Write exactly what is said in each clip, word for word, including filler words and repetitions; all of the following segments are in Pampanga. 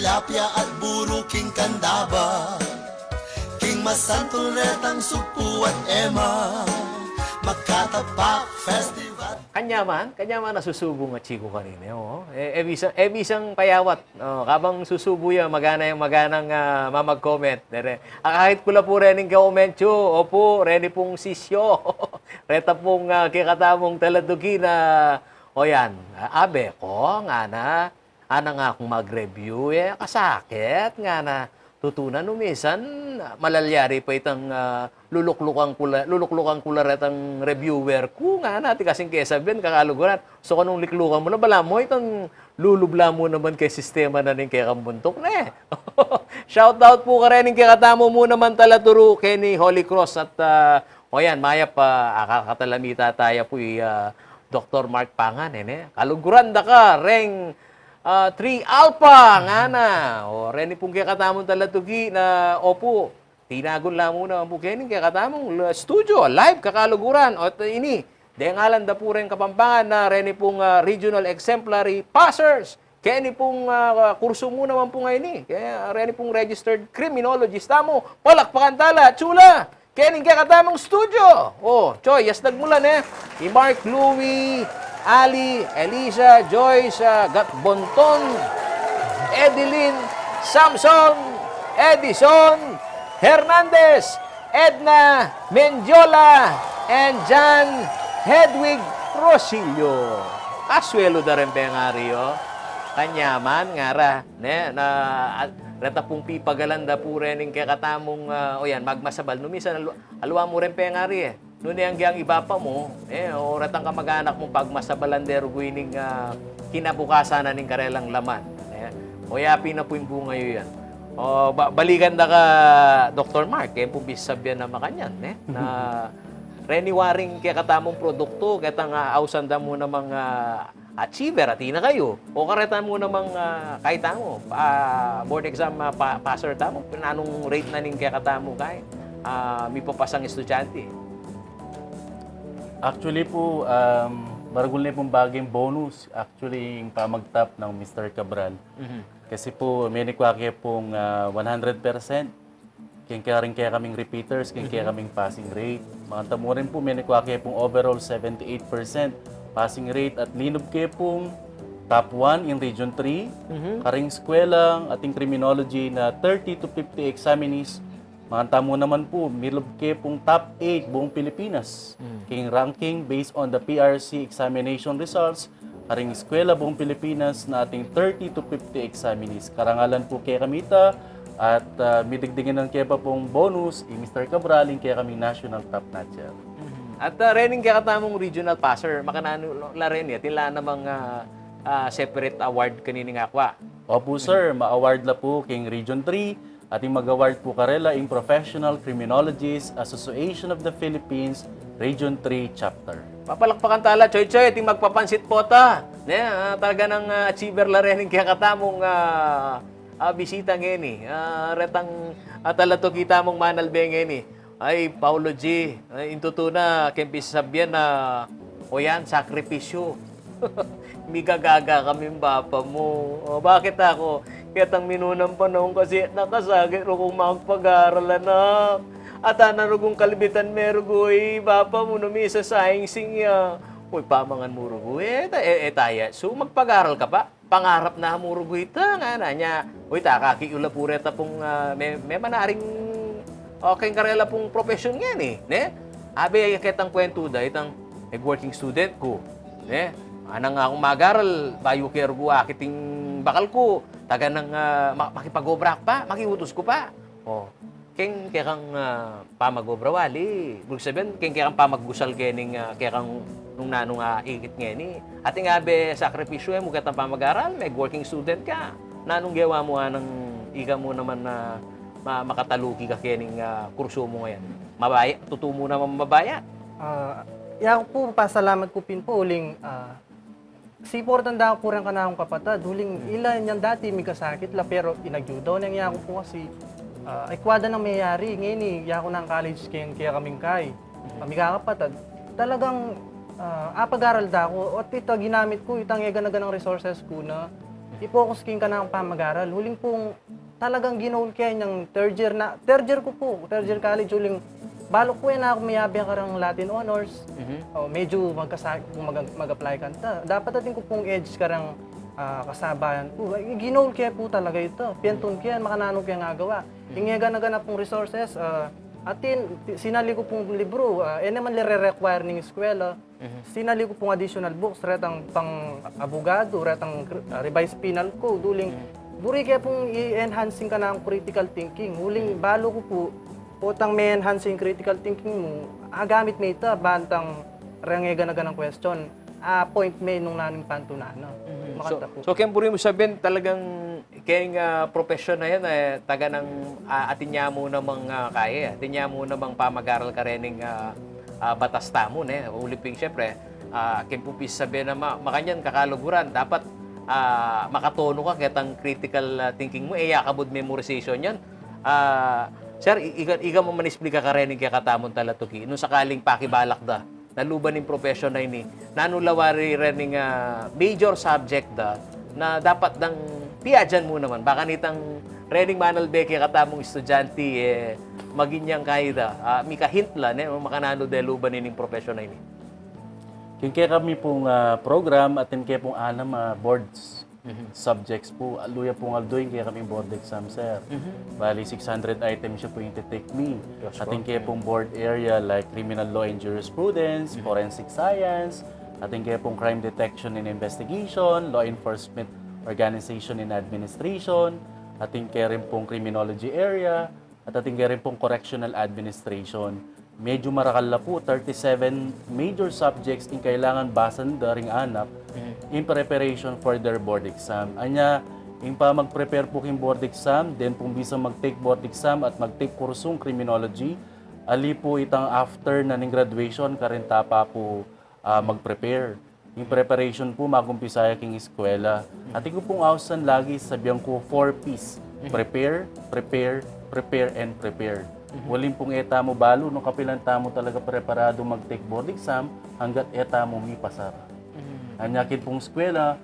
Apia at buru king kandaba, king masantul retang sugpu at ema, magkatapak festival. Kanyaman, kanyaman a susubu nga chiku kanini, o. E, e bisang, e bisang payawat. O, kabang susubu ya, magana yang maganang, ah, mamag-comment. Dere, akakit ku la pu rening comment yu, opu, reni pung sisyo. Reta pung, ah, kekatamung taladuki na, o yan, ah, abe ko, ngana, ana nga kung mag-review, e, kasakit, ngana. Tutu na nu misan, malalyari pa itang, ah, luluklukan ku la, luluklukan ku la retang reviewer ku, ngana, atin kasing kesabian, kakaluguran. So, kanung liklukan mu na, balamu itang lulubla mu naman keng sistema na ning kekang buntuk, ne? Shout out pu karening kekatamu mu naman talaturu, keni Holy Cross at, ah, o yan, mayap, ah, akakatalamita taya pu i, ah, Doktor Mark Pangan, e, ne? Kaluguran da ka, reng, ah, three Alpha, ngana. O, reni pung kekatamung talatuki na, opu, tinagun la mu naman pu keni kekatamung l-, studio, live, kakaluguran. O, t-, ini, dengalan da pu reng Kapampangan na reni pung, ah, regional exemplary passers. Keni pung, ah, kursu mu naman pu ngeni. Kaya reni pung registered criminologist tamu. Palakpakan tala, chula! Keni kekatamung studio. O, Choy, yas nagmulan, e. I Mark, Louie, Ali, Elisa, Joyce, ah, Gatbonton, Edeline, Samson, Edison, Hernandez, Edna Mendiola, and John Hedwig Rosillo. Kasuelu da ren pengari, o. Kanyaman, ngara, ne, na, at, reta pung pipagalan da pu rening kekatamung, ah, o yan, magmasabal. Nu misan, alu-, alwa mu ren pengari, e. Nune anggang i bapa mu, e, o retang kamag-anak mung pagmasabalan de rugu ining, ah, kinabukasan na ning karelang laman, e. O ya pin na pu ing bunga yu yan. O, ba-, balikan da ka, Doktor Mark, e, pung bisabyan na makanyan, e, na reni waring kekatamung produktu, ketang, ah, ausan da mu namang, ah, achiever, atin na kayu. O kareta mu namang, ah, kay tamu, ah, board exam, ah, pa-, passer tamu, nanung rate na ning kekatamu kay, ah, mipapasang estudyante? Actually pu, um, maragul ne pung baging bonus, actually, ing pamagtap nang Mister Cabral. Mhm. Kasi pu, menikwa ke pung, ah, one hundred percent. Keng karing kekaming repeaters, keng kekaming passing rate. Makantamu rin pu, menikwa ke pung overall seventy-eight percent passing rate at linub ke pung top one in Region three. Mhm. Karing eskwela, ating criminology na thirty to fifty examinees. Makantamu naman pu, milub ke pung top eight buong Pilipinas. Mm. Keng ranking based on the P R C examination results, karing eskwela buong Pilipinas na ating thirty to fifty examinees. Karangalan pu kekami ita, at, ah, midigdigan ke pa pung bonus i Mister Cabral, ing kekaming national top notcher. Mhm. At, ah, rening kekatamung regional passer, makananu la reni, atin la namang, ah, ah, separate award keni ning akwa? Opu, sir. Ma-award la pu keng Region three, ating mag-award pu karela ing Professional Criminologists Association of the Philippines Region three Chapter. Papalakpakan tala, Choy Choy, ating magpapansit pota. Ne, ah, talaga nang, ah, achiever la rening kekatamung, ah, ah, bisita ngeni. Ah, retang, ah, talatuki tamung manalbe ngeni. Ay, Paulo G, ay, ing tutu na, keng pisasabian na, o yan, sakripisyu. Migagaga kaming bapa mu. O, bakit aku? Ketang minunang panaun kasi nakasakit rugong makapag-aral, anak. At ana rugong kalbitan me rugu i bapa mu, nu misa saing sing ya. Uy, pamangan mu rugu, e, ta-, e, e, taya. So, magpag-aral ka pa? Pangarap na mu rugu ita, ngana. Nya, uy, takaki yu la pu reta pung, ah, me-, memanaring, o, keng karela pung profesyon ngeni, ne? Abe, ketang kwentu da, itang nag-working student ku, ne? Ana nga kung mag-aral, bayu ke rugu akit ing bakal ku, taga nang, ah, ma-, makipag-obra ku pa, makiutus ku pa. O, keng kekang, ah, pamag-obra wali, ibig sabihin, keng kekang pamagusal kening, ah, kekang nung nanung, ah, ikit ngeni. Ating abe sakripisyu e mu ketang pamag-aral, mag-working student ka. Nanung gewa mu anang ika mu naman na ma-, makataluki ka kening, ah, kursu mu ngeni? Mabaya-, tutu mu naman mabaya? Ah, yaku pu, pasalamat ku pin pu uling, ah, siportan da ku pu reng kanakung kapatad, uling ila nyang dati mikasakit la, pero inagyuda ne yang yaku pu kasi, ah, ikwa da nang meyari, ngeni yaku nang college keng kekaming kai. Kami kakapatad, talagang, ah, apag-aral da ku, at ita ginamit ku itang e gana-ganang resources ku na, i-focus ke ing kanakung pamag-aral. Uling pung talagang ginawa ke neng third year na, third year ku pu, third year college, uling balu ku e na ku miyabe kareng Latin Honors. Mhm. O, medyu magkasa-, mag-, mag-apply kanita. Dapat atin ku pung edge kareng, ah, kasabayan ku. Ay, ginawa ke pu talaga ita. Piyantun ke, makananu ke agawa. Mhm. Ing e gana-gana pung resources, ah, atin, ti-, sinali ku pung libru, ah, e naman re-require ning eskwela. Mhm. Sinali ku pung additional books, retang pang-abogado, retang, ah, revised penal code, uling Mhm. buri ke pung i-enhance ing kanakung critical thinking. Uling Mhm. balu ku pu, potang me-enhance ing critical thinking mu, agamit me ita, bantang reng e gana-ganang question, a-point me nung nanu ing pantunan na. Mhm. So, Makanta pu. so, keng buri mu sabian talagang keng, ah, profesyon na yan, e, taga nang, ah, atin ya mu namang, ah, kaya, atin ya mu namang pamag-aral karening, ah, ah, batas tamu, ne? Uli pung, siyempre, ah, keng pung pisasabi na ma-, makanyan kakaluguran, dapat, ah, makatonu ka ketang critical, ah, thinking mu, e ya kabud memorization yan. Ah, sir, i-, iga, iga mu man isplika karening kekatamung talatuki, nung sakaling pakibalak da, laluban ning profesyon a ini, nanu la wari rening, ah, major subject da na dapat dang piadyan mu naman. Baka nitang rening manalbe kekatamung estudyante, e, maging yang kaya da, ah, mika-hint la, ne, makananu de laluban ining profesyon a ini. Keng kekami pung, ah, program, atin ke pung anam a boards. Mhm. Subjects pu, alu ya pung aldo ing kekaming board exam, sir. Mhm. Bali, six hundred items ya pu ing iti-take mi. Yes, Atin ke pung board area like criminal law and jurisprudence, Mhm. forensic science, atin ke pung crime detection and investigation, law enforcement organization and administration, atin ke rin pung criminology area, at atin ke rin pung correctional administration. Medyu marakal la pu, thirty-seven major subjects ing kailangan basan da ring anak Mhm. in preparation for their board exam. Anya, ing pamag-prepare pu king board exam, den pung bisang mag-take board exam at mag-take kursung criminology, ali pu itang after na ning graduation, karin ta pa pu, ah, mag-prepare. Ing preparation pu, mag-umpisa ya king eskwela. Atin ku pung ausan lagi, sabian ku, four P's. Mhm. Prepare, prepare, prepare, and prepare. Mhm. Uling pung e tamu balu nung kapilan tamu talaga preparadu mag-take board exam, anggat e tamu mipasar. Mhm. Anya king pung eskwela,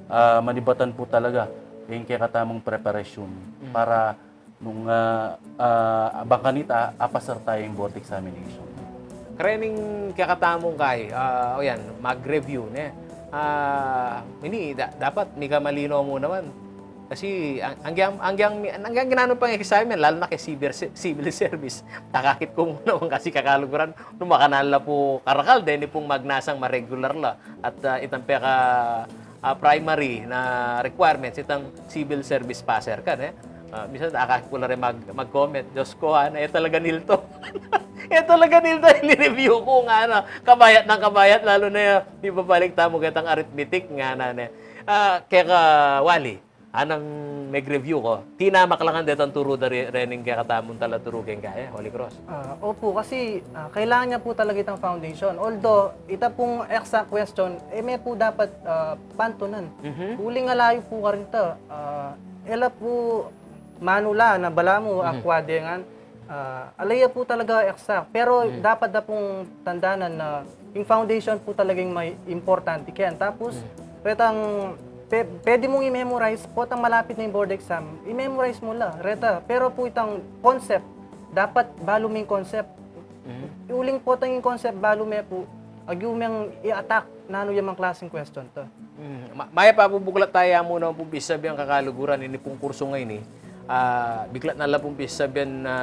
ah, manibatan pu talaga ing kekatamung preparasyon Mhm. para nung, ah, ah, bang kanita, apasar taya ing board examination. Karening kekatamung kai, ah, o yan, mag-review, ne? Ah, ini, da-, dapat mika malinaw mu naman. Kasi, ang, anggyang, anggyang, anggyang ginanu pang exam yan, lalu na keng civil, civil service. Akakit ku mu naman kasi kakaluguran, nung makananu la pu karakal, deni pung magnasang ma-regular la. At, ah, itang peka, ah, primary na requirements, itang civil service passer ka, ne? Ah, minsan, akakit ku la rin mag-, mag-comment, "Diyos ko, ha, e talaga nilto." E talaga nilto, ini-review ku ngana, kabayat nang kabayat, lalu na, ibabalik tamu ketang arithmetic, ngana, ne? Ah, keka Wally, anang meg-review ku, tinamak la ngan detang turu da re-, rening kekatamung talaturu keng kaya, Holy Cross. Ah, opu, kasi, ah, kailangan ya pu talaga itang foundation. Although, ita pung exact question, e me pu dapat, ah, pantunan. Mhm. Uling alayu pu karin ta, ah, e la pu manula na balamu, Mhm. akwa de ngan, ah, ala ya pu talaga exact. Pero Mhm. dapat da pung tandanan na ing foundation pu talaga ing may importante ken. Tapos, Mhm. retang pe-, pwede mung i-memorize, potang malapit na ing board exam, i-memorize mu la, reta. Pero pu itang concept, dapat balu me ing concept. Mhm. Uling potang ing concept balu me pu, agyu meng i-attack nanu ya mang klaseng question ta. Mhm. Ma-, mayap a pu, buklat taya mu naman pung pisasabian kakaluguran ini pung kursu ngeni. Ah, biklat na la pung pisasabian na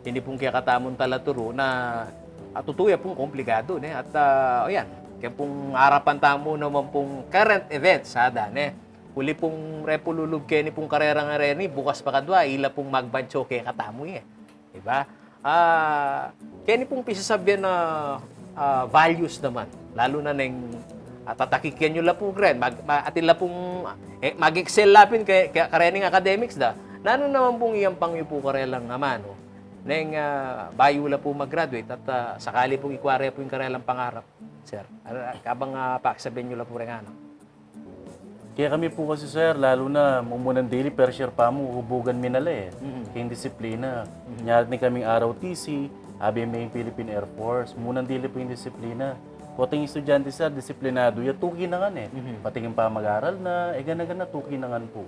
ini pung kekatamung talaturu na, ah, tutu ya pung komplikadu, ne? At, ah, o yan, kaya pung arapan tamu naman pung current events, ada, ne? Uli pung repululub keni pung karera ngeni, bukas pa kadua, ila pung magbancho kekatamu, e. Di ba? Ah, keni pung pisasabian na, ah, values naman. Lalu na neng, ah, tatakik yu la pu ren, mag-, ma-, atin la pung, e, mag-excel la pin ke-, ke-, karening academics da. Nanu naman pung iyampang yu pu karelang amanu neng, ah, bayu la pu mag-graduate at, ah, sakali pung ikua re pu ing karelang pangarap, sir? Ano, kabang, ah, pakisabian yu la pu reng anak. Kaya kami pu kasi, sir, lalu na, mumunang dili, first year pa mu, hubugan mi na la, e. Mhm. Keng disiplina. Mhm. Nyarat ne kaming R O T C, abing me ing Philippine Air Force, mumunang dili pu ing disiplina. Potang estudyante, sir, disiplinadu ya, tuki na ngan e. Mhm. Pati king pamag-aral na, e gana-gana, tuki na ngan pu.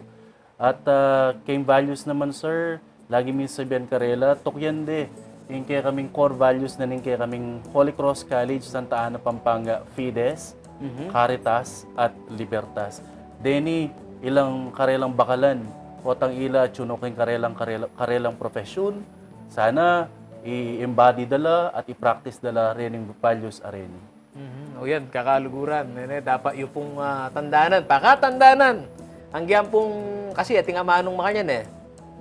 At, ah, king values naman, sir, lagi ming sasabian karela, tukian de ing kekaming core values na ning kekaming Holy Cross College Santa Ana, Pampanga, Fides, Mhm. Caritas, at Libertas. Deni, ilang karelang bakalan, potang ila atyu no king karelang, karela-, karelang profesyon, sana i-embody da la at i-practice da la rening values a reni. Mhm. O yan, kakaluguran, nene, dapat yu pung, ah, tandanan, pakatandanan. Anggian pung, kasi ating amanung makanyan e,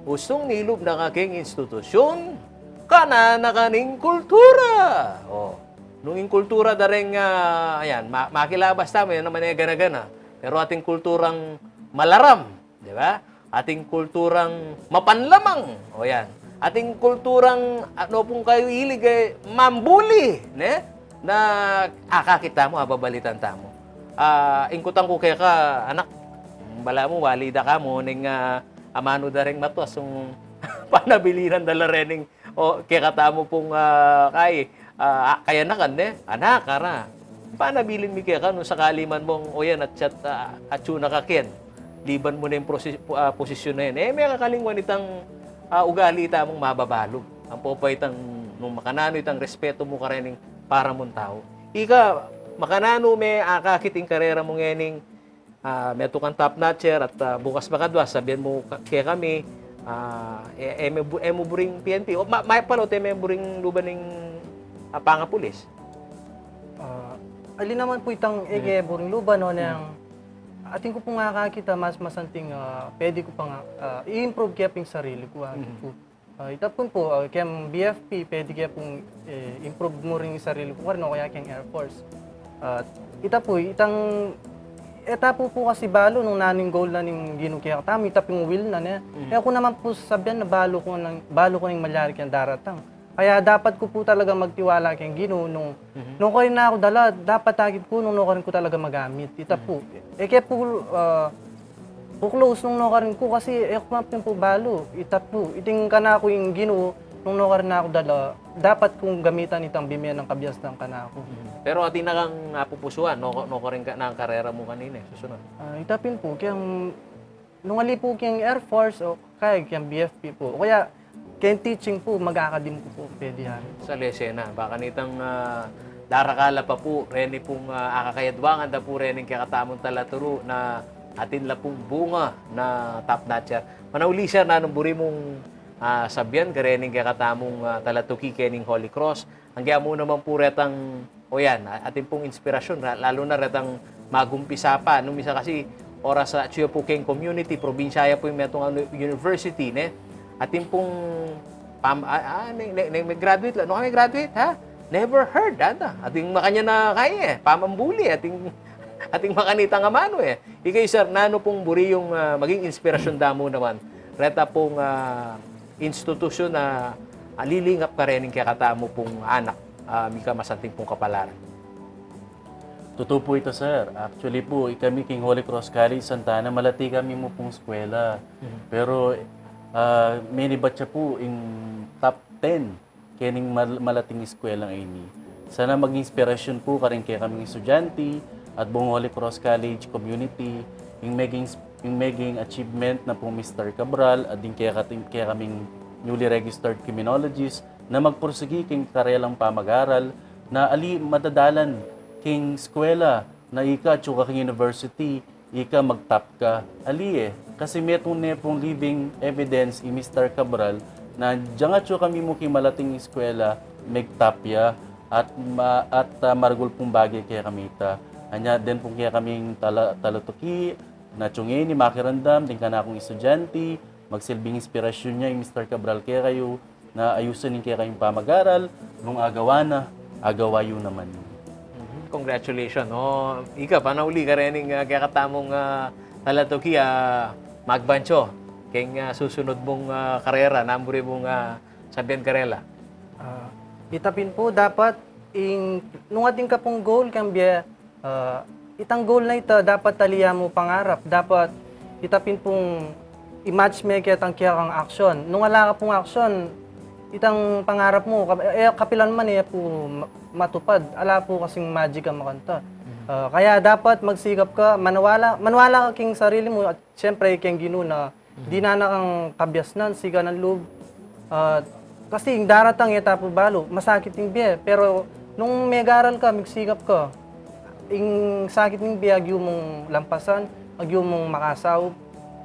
ustung nilub na ka king institusyun, kanan na ka ning kultura. O, nung ing kultura da reng, ah, ayan, ma-, makilabas tamu, yan naman e gana-gana. Pero ating kulturang malaram, di ba? Ating kulturang mapanlamang. O yan. Ating kulturang, ano pung kayu ilig e, mambuli, ne? Na akakit tamu, ababalitan tamu. Ah, ing kutang ku keka, anak, bala mu, wali da ka mu, ning, ah, amanu da reng matus, ung panabilinan da la rening o, kekatamu pung, ah, kai, ah, kayanakan, ne? Anak, ara. Panabilin mi keka nung sakali man mung, o yan, at, at, ah, atyu na ka ken. Liban mu na ing prosi-, pu-, ah, posisyon na yan. E me kakalingwan itang, ah, ugali tamung mababalu. Ampo pa itang nung makananu itang respeto mu karening para mung tau. Ika, makananu me akakit ing karera mu ngening ah, metung kang top notcher at, ah, bukas makadwa, sabian mu ka-, kekami, ah, e, e mu bu-, e mu buring P N P. O, ma-, mayap pala, o, e mu buring luban ning, ah, pangapulis. Ah, ali naman pu itang e ke buring luban, no, nang atin ku pung akakit a mas masanting, ah, pwede ku pang, ah, i-improve ke pung sarili ku, ah, pu. Ah, ita pun pu, ah, keng B F P, pwede ke pung, eh, improve mu ring sarili ku karin, o kaya keng Air Force. Ah, ita pu, itang, e ta pu pu kasi balu nung nanu ing goal na ning Ginu kekatamu, ita pung will na, ne? E ku naman pu sabian na balu ku nang, balu ku nang malyari keng daratang. Kaya dapat ku pu talaga magtiwala keng Ginu nung, nung karin na ku dala, dapat akit ku nung, nung karin ku talaga magamit. Ita pu. E ke pu, ah, pu close nung nukarin ku kasi e ku man pin pu balu. Ita pu, iting kanaku ing Ginu, nung nukarin na ku dala, dapat kung gamitan itang bime nang kabiasnan kanaku. Pero atin na kang apupusuan, nu-, nukarin ka, nang karera mu kanini, susunod? Ah, ita pin pu, keng, nung ali pu keng Air Force, o kaya keng B F P pu. O kaya, keng teaching pu, mag-academe ku pu, pwede yan. Sa lesena, baka nitang, ah, darakal la pa pu, reni pung, ah, akakayadwangan da pu, rening kekatamung talaturu na atin la pung bunga na top notcher. Manauli, sir, nanung buri mung, ah, sabian, karening kekatamung, ah, talatuki kening Holy Cross. Anggian mu naman pu retang O yan, a-, atin pung inspirasyon, la-, lalu na retang magumpisa pa, nung misa kasi oras a atyu ya pu keng community, probinsya ya pu ing metung a university, ne? Atin pung pam-, a-, a-, ne-, ne-, ne-, me-graduate la, nu ka me-graduate, ha? Never heard, ata. Atin makanyan a kai, e, pamambuli, atin, atin makanitang amanu, e. Ikayu, sir, nanu pung buri yung, ah, maging inspirasyon da mu naman reta pung, ah, institusyun a, ah, lilingap karening kekatamu pung anak, ah, mika masanting pung kapalaran. Tutu pu ita, sir. Actually pu, ikami king Holy Cross College Santa Ana, malati kami mu pung eskwela. Mhm. Pero, ah, menibat ya pu ing top ten kening mal-, malating eskwela ngeni. Sana maging inspirasyon pu karing kekaming estudyante at buong Holy Cross College community, ing meging, ing meging achievement na pung Mister Cabral at ding kekating-, kekaming newly registered criminologist na magpursigi king karelang pamag-aral na ali madadalan king eskwela na ika atyu ka king university, ika mag-top ka. Ali e, kasi metung ne pung living evidence i Mister Cabral na dyang atyu kami mu king malating eskwela, meg-top ya, at ma-, at, ah, maragul pung bage kekami ita. Anya, den pung kekaming tala-, talatuki, na atyu ngeni makiramdam, ding kanakung estudyante, magsilbing inspirasyon ya i Mister Cabral kekayu, na ayusun ing kekayung pamag-aral, nung agawa na, agawa yu naman. Mhm. Congratulations. O, ika, panauli karening, ah, kekatamung, ah, talatuki, ah, Magbancho. Keng, ah, susunod mung, ah, karera, nanu buri mung, ah, sabian karela? Ah, ita pin pu, dapat ing, nung atin ka pung goal, keng bie, Ah, itang goal na ita, dapat ali ya mu pangarap. Dapat ita pin pung i-match me ketang kekang action. Nung ala ka pung action, itang pangarap mu, kap-, e, kapilan man e pu ma-, matupad. Ala pu kasing magic a makanta. Ah, kaya dapat magsikap ka, maniwala, maniwala ka king sarili mu at siyempre king Ginu na dinan na kang kabiasnan, sikan a lub. Ah, kasi ing daratang e ta pu balu, masakit ing bie. Pero nung megaral ka, migsikap ka, ing sakit ning bie agyu mung lampasan, agyu mung makasaup,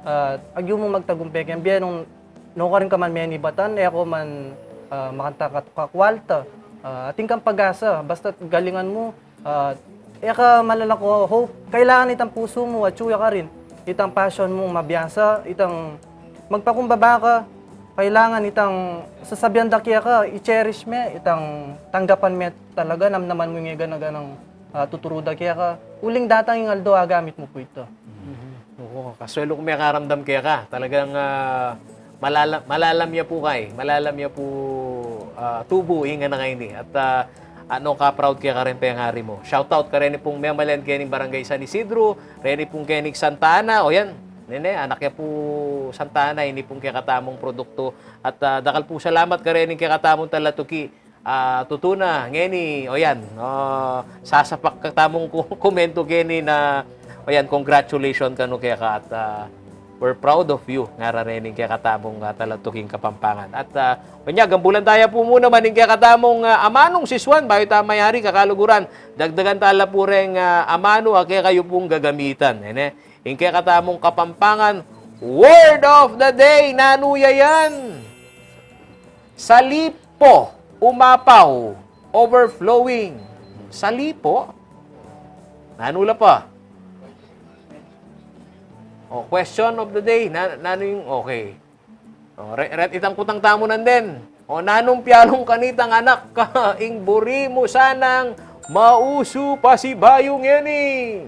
ah, agyu mung magtagumpe keng bie nung nukarin ka man menibatan, e ko man, ah, makanta ka, kakwalta. Ah, atin kang pag-asa, basta't galingan mu, ah, e ka malalako hope, kailangan itang pusu mu, atyu ya karin itang passion mung mabiasa, itang magpakumbaba ka, kailangan itang sasabian da keka, i-cherish me, itang tanggapan me talaga, namnaman mu ing gana-ganang, ah, tuturu da keka, uling datang ing aldo, agamit mu pu ita. Mhm. Oku, kasuelu kung mekaramdam keka. Talagang, ah, malala-, malalam ya pu kay, malalam ya pu, ah, tubu ing anak a ini. At, ah, ano ka proud keka reng pengari mu. Shout out kareni pung memalen kening Barangay San Isidro, reni pung kening Santa Ana, o yan. Nene, anak ya pu Santa Ana, ini pung kekatamung produktu. At, ah, dakal pu salamat kareni kekatamung talatuki. Ah, tutu na, ngeni, o yan, ah, sasapak katamung ku-, komento keni na, o yan, congratulations kanu keka at, ah, we're proud of you, ngara rening kekatamung, ah, talatuking Kapampangan. At, ah, o nya, gambulan taya pu mu naman ing kekatamung, ah, amanung sisuan, bayu ta mayari, kakaluguran, dagdagan tala pu reng, ah, amanu a kekayu pung gagamitan. Ene, ing kekatamung Kapampangan word of the day, nanu ya yan? Salipo, umapaw, overflowing. Salipo? Nanu la pa? O, question of the day. Na, nanu ing, okay. O, re-, re-, itang kutang tamu nandin. O, nanung pialung kanitang anak ka ing buri mu sanang mausu pasibayu ngeni?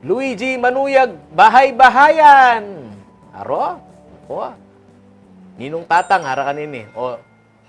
Luigi Manuyag, bahay-bahayan. Aro? O, ninung tatang, ara kanini. O,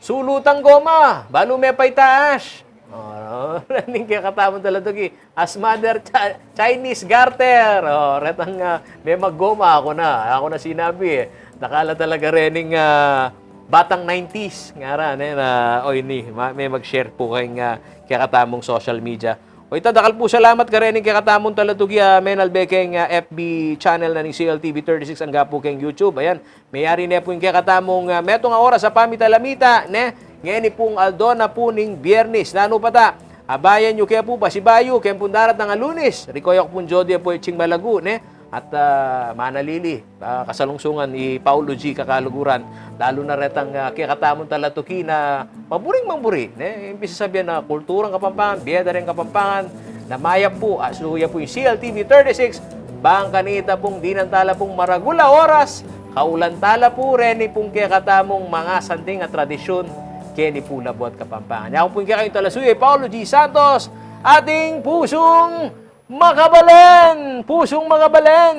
sulutang goma, balu me pa itaas. O, ning kekatamung talatuki, as mother Chi-, Chinese garter. O, retang, ah, me maggoma, aku na. Aku na sinabi, e. Dakal a talaga rening, ah, batang nineties. Ngara, ne, na, o, ini, ma-, me mag-share pu keng, ah, kekatamung social media. O ita, dakal pu salamat kareni kekatamung talatuki, ah, menalbe keng, ah, F B channel na ning C L T V thirty-six, angga pu keng YouTube. Ayan, meyari ne pu ing kekatamung, ah, metung a oras a pamita-lamita, ne? Ngeni pung aldo na pu ning Biernes. Nanu pa ta? Abayan yu ke pu pasibayu keng pung daratang a Lunes. Rikoy aku pung Jody Apoy Ching Malagu, ne? At, ah, manalili, ah, kasalungsungan i Paulo G kakaluguran, lalu na retang, ah, kekatamung talatuki na maburing maburi, ne? Ing pisasabian na kulturang Kapampangan, bie da reng Kapampangan, na mayap pu, ah, suya pu ing C L T V thirty-six, bang kanita pung dinan tala pung maragul a oras, kaulan tala pu reni pung kekatamung mangasanting a tradisyun keni pu labuad Kapampangan. Yaku pu ing kekayung talasuyu, i Paulo G Santos, ating pusung makabalen! Pusung makabalen!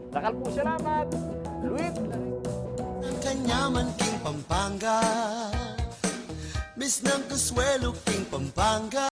Dakal pung salamat, Luis. Ang kanyaman king Pampanga, misnang kasuelu king Pampanga.